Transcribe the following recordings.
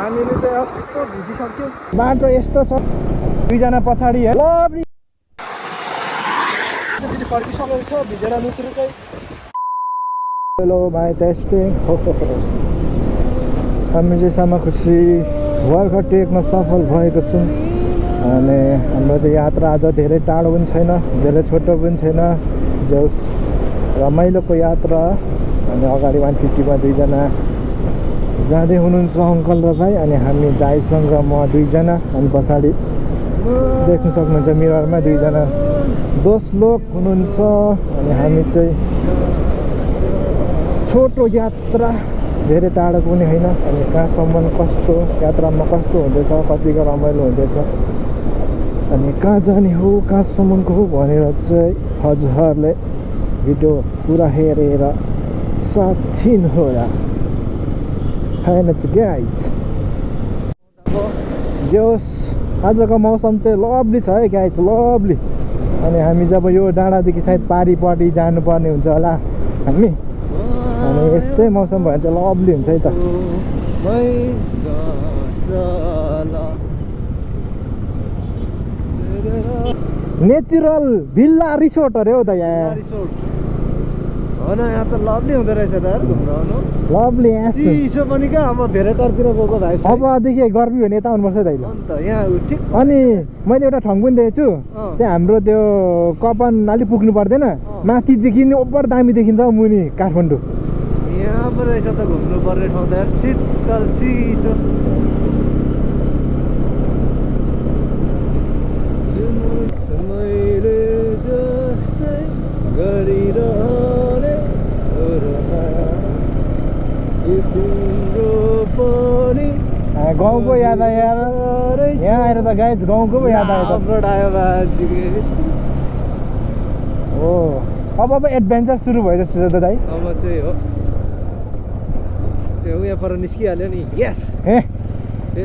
हामीले चाहिँ यस्तो भिजिसक्यौँ बाटो यस्तो छ दुईजना पछाडि लभली फेरि फर्किसकेको छ भिजेर निक्रो चाहिँ हेलो भाइ टेस्टिङ हामी चाहिँ सामा खुसी भर्खर टेक्न सफल भएको छौँ अनि हाम्रो चाहिँ यात्रा आज धेरै टाढो पनि छैन धेरै छोटो पनि छैन जस रमाइलोको यात्रा अनि अगाडि 150मा दुईजना जाँदै हुनुहुन्छ अङ्कल र भाइ अनि हामी दाइसँग म दुईजना अनि पछाडि देख्न सक्नुहुन्छ मिररमा दुईजना दोस्त लोक हुनुहुन्छ अनि हामी चाहिँ छोटो यात्रा धेरै टाढो पनि होइन अनि कहाँसम्म कस्तो यात्रामा कस्तो हुँदैछ कतिको रमाइलो हुँदैछ अनि कहाँ जाने हो कहाँसम्मको हो भनेर चाहिँ हजुरहरूले भिडियो पुरा हेरेर साथ दिनुहोला हैन गाइज जोस आजको मौसम चाहिँ लभली छ है गाइज लभली अनि हामी जब यो डाँडादेखि सायद पारिपट्टि जानुपर्ने हुन्छ होला हामी अनि यस्तै मौसम भयो भने चाहिँ लभली हुन्छ है त नेचुरल भिल्ला रिसोर्ट अरे हो त यहाँ होइन यहाँ त लभली हुँदो रहेछ त घुम्नु लभली यहाँ चिसो पनि क्या अब धेरै टाढतिर गएको भाइ अबदेखि गर्मी भने यता आउनुपर्छ दाइले अन्त यहाँ ठिक अनि मैले एउटा ठाउँ पनि देखेको छु त्यहाँ हाम्रो त्यो कपन अलिक पुग्नु पर्दैन माथिदेखि नि ओभर दामी देखिन्छ मुनि काठमाडौँ यहाँ पो रहेछ त घुम्नु पर्ने ठाउँ त शीतल चिसो मैले जस्तै गरिरहने गाउँको याद आयो यार यहाँ आएर त गाइज गाउँको पो याद आयो हो अब एडभेन्चर सुरु भयो जस्तो छ त दाइ अब चाहिँ हो त्यो यहाँ पर निस्किहाल्यो नि यस ए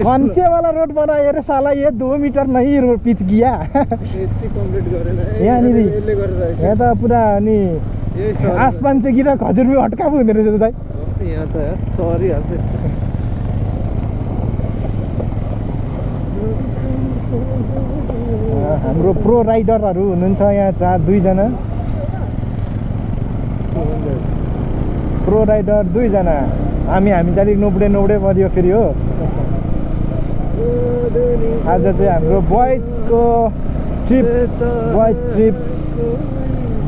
कन्चे वाला रोड बनायो रे साला ये 2 मीटर नहीं रोड पिच गया यति कम्प्लिट गरेन यहाँनिर यसले गरेर यहाँ त पुरा अनि आसमान चाहिँ गिरा खजुरमै अड्का पो हुँदो रहेछ त दाइ यहाँ त सरी हाल्छ यस्तो हाम्रो प्रो राइडरहरू हुनुहुन्छ यहाँ दुईजना प्रो राइडर दुईजना हामी चाहिँ नोब्डे परियो फेरि हो आज चाहिँ हाम्रो बोइजको ट्रिप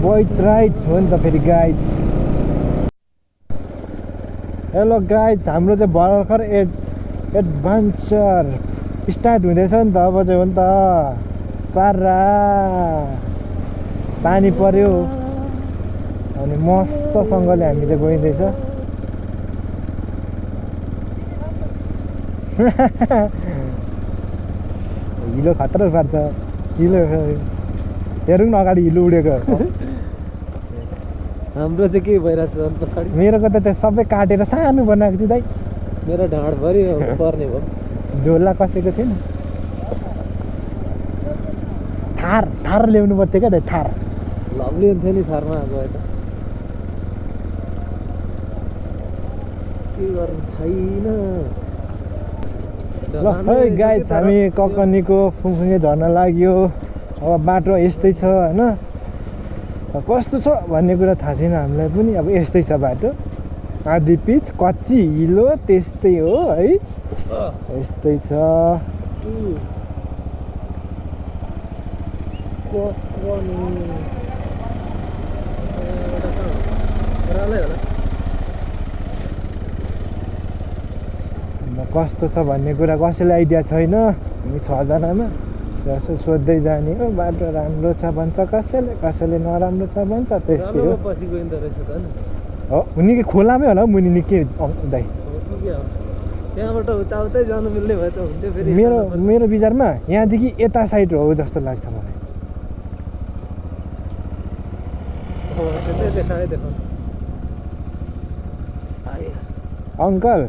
बोइज राइड हो नि त फेरि गाइज हेलो गाइज हाम्रो चाहिँ भर्खर एडभेन्चर स्टार्ट हुँदैछ नि त अब चाहिँ हो नि त पारा पानी पर्यो अनि मस्तसँगले हामी चाहिँ गइँदैछ हिलो खतरा पार्छ हिलो हेरौँ न अगाडि हिलो उडेको हाम्रो चाहिँ के भइरहेछ मेरोको त त्यो सबै काटेर सानो बनाएको छु दाइ मेरो ढाँडभरि पर्ने भयो झोला कसेको थिएन थार ल्याउनु पर्थ्यो क्या दाइ थार लभली हुन्थ्यो नि थारमा गए त के गर्नु छैन ल है गाइज हामी ककनीको फुङफुङे झर्न लाग्यो अब बाटो यस्तै छ होइन कस्तो छ भन्ने कुरा थाहा छैन हामीलाई पनि अब यस्तै छ बाटो आधी पिच कच्ची हिलो त्यस्तै हो है यस्तै छ कस्तो छ भन्ने कुरा कसैलाई आइडिया छैन हामी 6 जनामा यसो सोध्दै जाने हो बाटो राम्रो छ भन्छ कसैले नराम्रो छ भन्छ त्यस्तै हो हो उनी खोलामै होला मुनि निकै दाइ त्यहाँबाट उताउतै जानु मिल्ने भयो त हुन्थ्यो फेरि मेरो विचारमा यहाँदेखि यता साइड हो जस्तो लाग्छ मलाई अङ्कल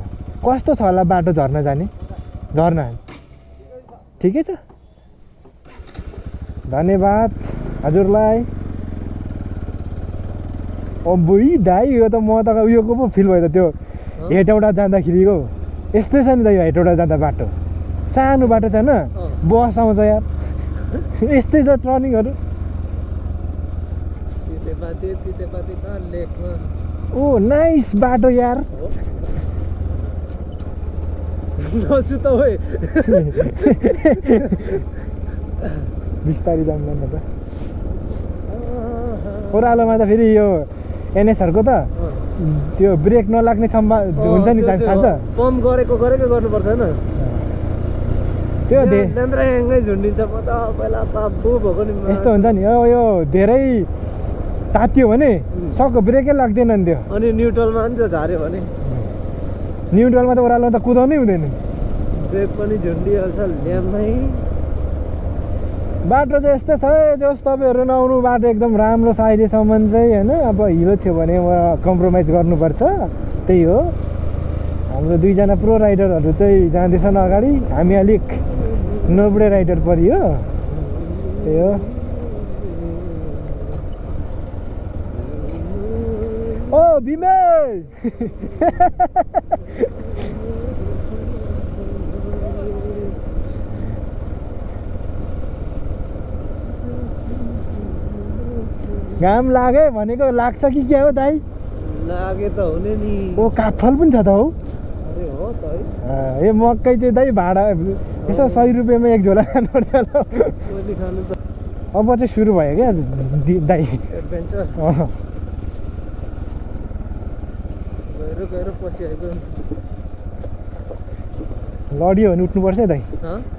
कस्तो छ होला बाटो झर्न जाने झर्ना ठिकै छ धन्यवाद हजुरलाई अबुई दाइ यो त म त उयोको पो फिल भयो त त्यो हेटौँडा जाँदाखेरिको यस्तै छ नि त यो हेटौँडा जाँदा बाटो सानो बाटो छैन बस आउँछ यार यस्तै छ टर्निङहरू तितेपाती कहाँ लेकमा ओ नाइस बाटो यार नसु त ओइ बिस्तारै जाँदैन त ओह्रालोमा त फेरि यो एनएसहरूको त त्यो ब्रेक नलाग्ने हुन्छ नि थाहा छ पम्प गरेको गर्नुपर्छ होइन त्यो ल्यान्द्राङ्गै झुन्डिन्छ म त पहिला बाबु भएको नि यस्तो हुन्छ नि यो धेरै तातियो भने सक्क ब्रेकै लाग्दैन नि त्यो अनि न्युट्रलमा नि त झाऱ्यो भने न्युट्रलमा त ओह्रालोमा त कुदाउनै हुँदैन ब्रेक पनि झुन्डिहाल्छ ल्याम्मै बाटो चाहिँ यस्तै छ जस तपाईँहरू नआउनु बाटो एकदम राम्रो छ अहिलेसम्म चाहिँ होइन अब हिलो थियो भने कम्प्रोमाइज गर्नुपर्छ त्यही हो हाम्रो दुईजना प्रो राइडरहरू चाहिँ जाँदैछन् अगाडि हामी अलिक नोब्डे राइडर परियो त्यही हो ओ बिमे घाम लागे भनेको लाग्छ कि क्या हो दाइ लागे त हुने नि ओ काठफल पनि छ त हौ अरे हो त है ए मकै चाहिँ दाइ भाडा यसो 100 रुपियाँमा एक झोला खानुपर्छ ल मैले खानु त अब चाहिँ सुरु भयो क्या दाइ एडभेन्चर गएर पसिआएको लडियो भने उठ्नुपर्छ है दाइ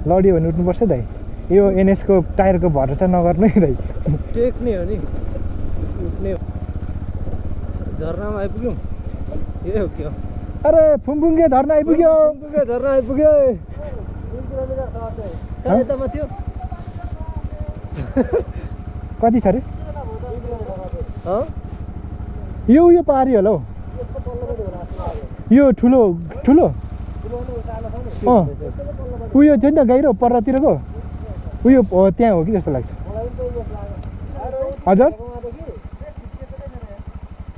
लडियो भने उठ्नुपर्छ है दाइ यो एनएसको टायरको भरोसा नगर्नु है दाइ टेक्ने हो नि उठ्ने झरनामा आइपुग्यौँ ए हो के हो अरे फुङफुङ्गे झरना आइपुग्यो झरना आइपुग्यो यतामा थियो कति छ अरे यो पारी होला हौ यो ठुलो उयो थियो नि त गाइरो परतिरको उयो त्यहाँ हो कि जस्तो लाग्छ हजुर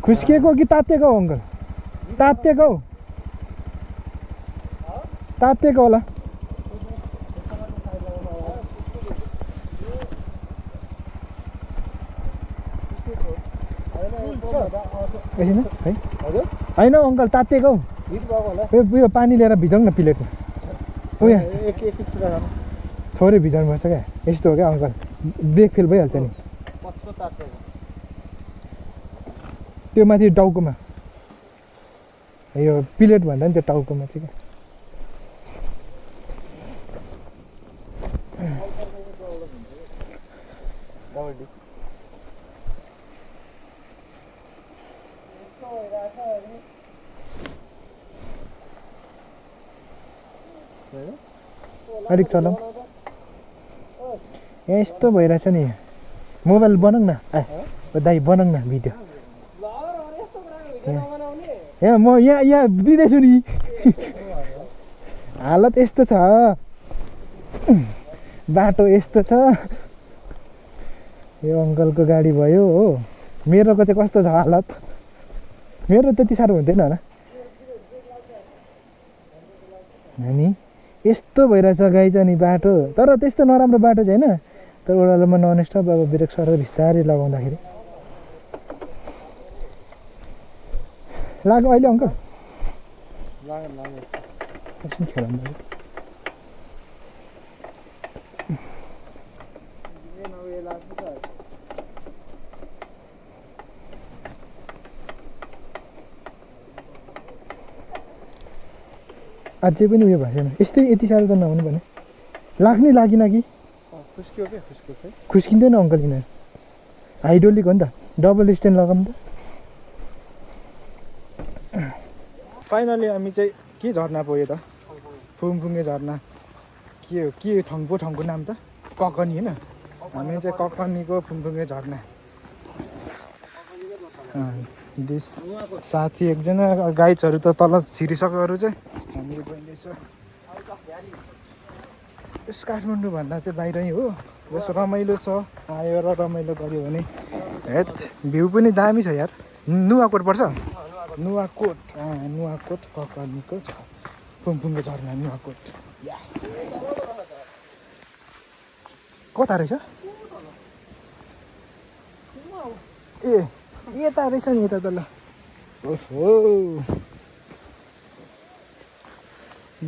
खुस्किएको कि तातेको हो अङ्कल तातेको होला एकछिन है होइन अङ्कल तातेको उयो पानी लिएर भिजाउँ न प्लेटमा उयो थोरै भिजाउनुपर्छ क्या यस्तो हो क्या अङ्कल ब्रेक फेल भइहाल्छ नि त्यो माथि टाउकोमा यो प्लेट भन्दा नि त्यो टाउकोमा चाहिँ क्या अलिक चलाउँ यस्तो भइरहेछ नि मोबाइल बनाऊँ न दाइ बनाऊँ न भिडियो ए म यहाँ दिँदैछु नि हालत यस्तो छ बाटो यस्तो छ यो अङ्कलको गाडी भयो हो मेरोको चाहिँ कस्तो छ हालत मेरो त्यति साह्रो हुँदैन होला अनि यस्तो भइरहेछ गाई चाहिँ नि बाटो तर त्यस्तो नराम्रो बाटो चाहिँ होइन तर ओह्रालोमा ननस्टप अब ब्रेक सर बिस्तारै लगाउँदाखेरि लाग्यो अहिले अङ्कल अझै पनि उयो भएको छैन यस्तै यति साह्रो त नहुनु भने लाग्नै लागेन कि खुस्किँदैन अङ्कल यिनीहरू हाइड्रोलिक हो नि त डबल स्ट्यान्ड लगाऊँ त फाइनली हामी चाहिँ के झर्ना पऱ्यो त फुङफुङ्गे झर्ना के ठाउँको नाम त ककनी होइन हामी चाहिँ ककनीको फुङफुङ्गे झर्ना दिस साथी एकजना गाइड्सहरू त तल छिरिसकेहरू चाहिँ हामी गइँदैछ यस काठमाडौँभन्दा चाहिँ बाहिरै हो जस रमाइलो छ आयो र रमाइलो गऱ्यो भने हेट भ्यू पनि दामी छ यार नुवाकोट पर्छ नुवाकोट नुवाकोट ककर्नीको छ फुङफुङको झरना नुवाकोट यस कता रहेछ ए यता रहेछ नि यता तल ओहो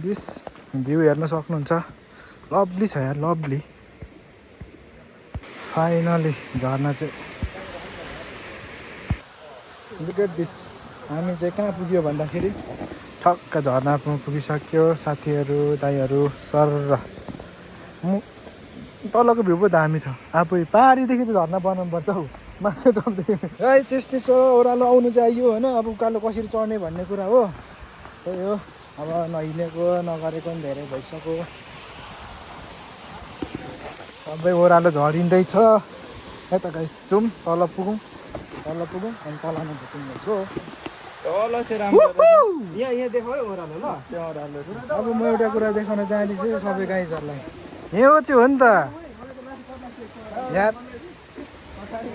दिस भ्यू हेर्न सक्नुहुन्छ लभली छ यार लभली फाइनली झर्ना चाहिँ लुक एट दिस हामी चाहिँ कहाँ पुग्यो भन्दाखेरि ठक्क झर्नामा पुगिसक्यो साथीहरू दाइहरू सर तलको भ्यू पो दामी छ आफै पारीदेखि चाहिँ झर्ना बनाउनु पर्छ हौ माथि टपदेखि त्यस्तै छ ओह्रालो आउनु चाहिँ आइयो होइन अब उकालो कसरी चढ्ने भन्ने कुरा हो त्यही हो अब नहिँडेको नगरेको पनि धेरै भइसक्यो सबै ओह्रालो झरिँदैछ यता गाइस जाउँ तल पुगौँ अनि तलमा भेटिँदैछु तल चाहिँ राम्रो यहाँ देखायो ओह्रालो ल त्यो ओह्रालो अब म एउटा कुरा देखाउन जाँदैछु सबै गाइजहरूलाई यो चाहिँ हो नि त यार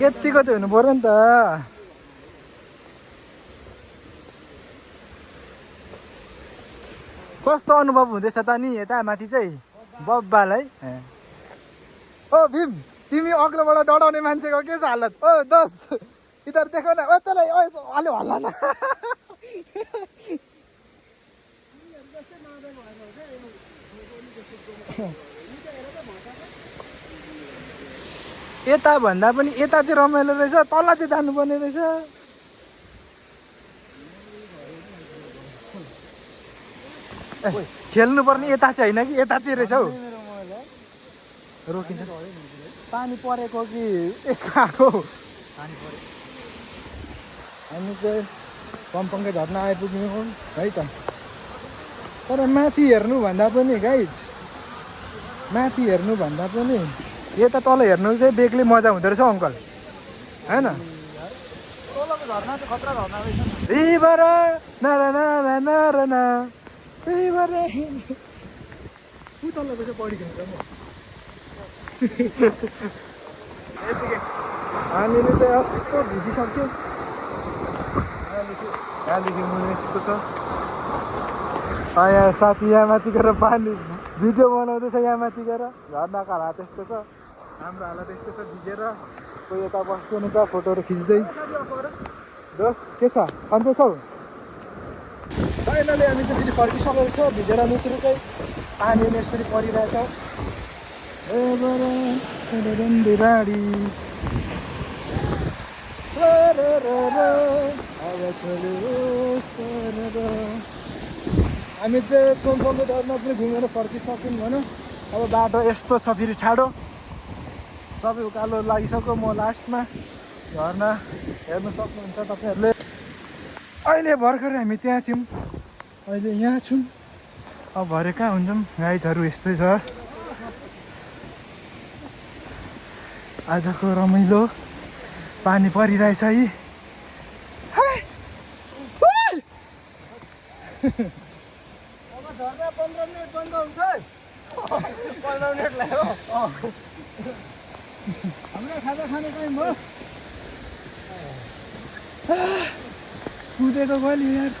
यतिको चाहिँ हुनु पऱ्यो नि त कस्तो अनुभव हुँदैछ त नि यता माथि चाहिँ बब्बालाई ओ भीम तिमी अग्लोबाट डढाउने मान्छेको के छ हालत ओ दस इधर देखो न तँलाई अलि हल्ला न यता भन्दा पनि यता चाहिँ रमाइलो रहेछ तल चाहिँ जानुपर्ने रहेछ खेल्नु पर्ने यता चाहिँ होइन कि यता चाहिँ रहेछ हौ रोकिन्छ पानी परेको कि यसको आएको हामी चाहिँ पम्पङकै झर्ना आइपुग्यौँ है त तर माथि हेर्नुभन्दा पनि गाइज माथि हेर्नुभन्दा पनि यता तल हेर्नु चाहिँ बेग्लै मजा हुँदो रहेछ अङ्कल होइन हामीले चाहिँ कस्तो भिजिसक्यो यहाँदेखि मुनि यस्तो छ यहाँ साथी यहाँ माथि गएर पानी भिडियो बनाउँदैछ यहाँ माथि गएर झर्नाको हालत त्यस्तो छ हाम्रो हालत त्यस्तो छ भिजेर कोही यता बस्नु छ फोटोहरू खिच्दै दोस्त के छ सन्चै छौ फाइनली हामी चाहिँ फेरि फर्किसकेको छ भिजेर नित्रुकै पानी यसरी परिरहेछ हामी चाहिँ पम्पङको झर्ना पनि घुमेर फर्किसक्यौँ भनौँ अब बाटो यस्तो छ फेरि ठाडो सबै उकालो लागिसक्यो म लास्टमा झर्ना हेर्नु सक्नुहुन्छ तपाईँहरूले अहिले भर्खर हामी त्यहाँ थियौँ अहिले यहाँ छौँ अब भरे कहाँ हुन्छौँ गाइजहरू यस्तै छ आजको रमाइलो पानी परिरहेछ है झर्ना 15 मिनट बन्द हुन्छ 15 मिनट लाग्यो हाम्रो खाजा खाने टाइम हो कुदेको गल्यो यार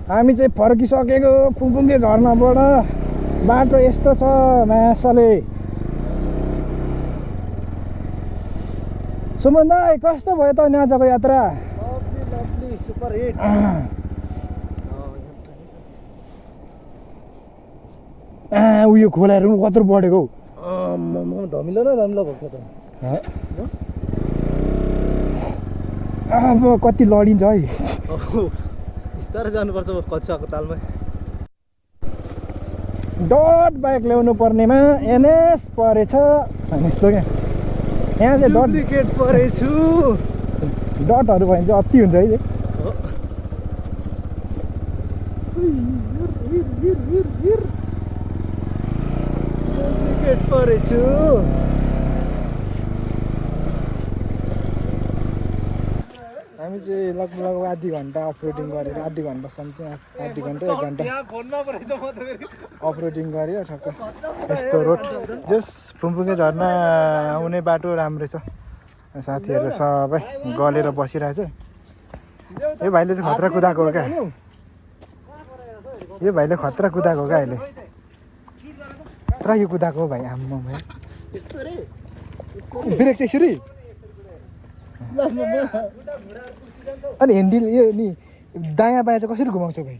हामी चाहिँ फर्किसकेको पुङपुङे झर्नाबाट बाटो यस्तो छ मासले सुमन दाइ कस्तो भयो त नि आजको यात्रा लभली सुपर हिट उयो खोलाहरू कत्रो बढेको धमिलो न धमिलो भएको छ त अब कति लडिन्छ है बिस्तारै जानुपर्छ कछुवाको तालमा डट बाइक ल्याउनु पर्नेमा एनएस परेछ यस्तो क्या यहाँ चाहिँ डुप्लिकेट परेछु डटहरू भयो भने चाहिँ अति हुन्छ है डुप्लिकेट परेछु हामी चाहिँ लगभग आधी घन्टा अफरोडिङ गरेर आधी घन्टा समथिङ आधी घन्टा 1 घन्टा अफरोडिङ गऱ्यो ठक्क यस्तो रोड जस फुङफुङे झर्ना आउने बाटो राम्रै छ साथीहरू सबै गलेर बसिरहेछ। यो भाइले चाहिँ खतरा कुदाएको हो क्या, यो भाइले खतरा कुदाएको हो क्या अहिले तर यो कुदाएको हो भाइ। आम्मा ब्रेक चाहिँ यसरी अनि ह्यान्डल यो नि दायाँ बायाँ चाहिँ कसरी घुमाउँछौ भाइ?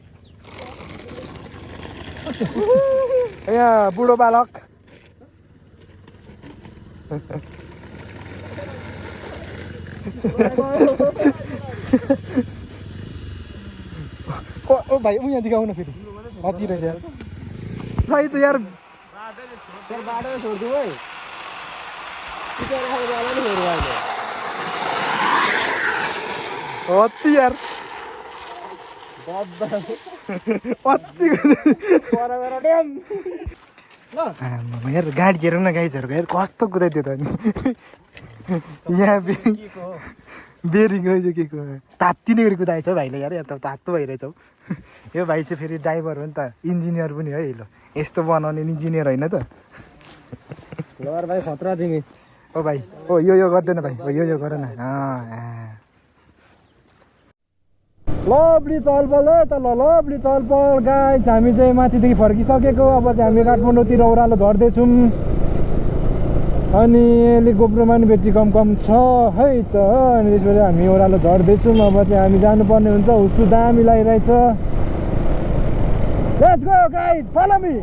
यहाँ बुढो बालक ओ भाइ यहाँ दिखाउन फेरि कति रहेछ यार सही त यार अति यार यार गाडी हेरौँ न गाइजहरूको यार कस्तो कुदाइदियो त अनि यहाँ बेरिङ रहेछ के को तात्तिने गरी कुदाएछ भाइले यार त तातो भइरहेछ हौ। यो भाइ चाहिँ फेरि ड्राइभर हो नि त, इन्जिनियर पनि है। ल यस्तो बनाउने इन्जिनियर होइन त भाइ खतरा तिमी। ओ भाइ ओ यो गर्दैन भाइ, यो गर न। लभली चलपल है त ल, लभली चलपल गाइज। हामी चाहिँ माथिदेखि फर्किसकेको, अब चाहिँ हामी काठमाडौँतिर ओह्रालो झर्दैछौँ। अनि अलिक गोप्रोमा पनि ब्याट्री कम छ है त। अनि त्यसपछि हामी ओह्रालो झर्दैछौँ। अब चाहिँ हामी जानुपर्ने हुन्छ। हुसु दामी लागिरहेछ। Let's go guys, follow me.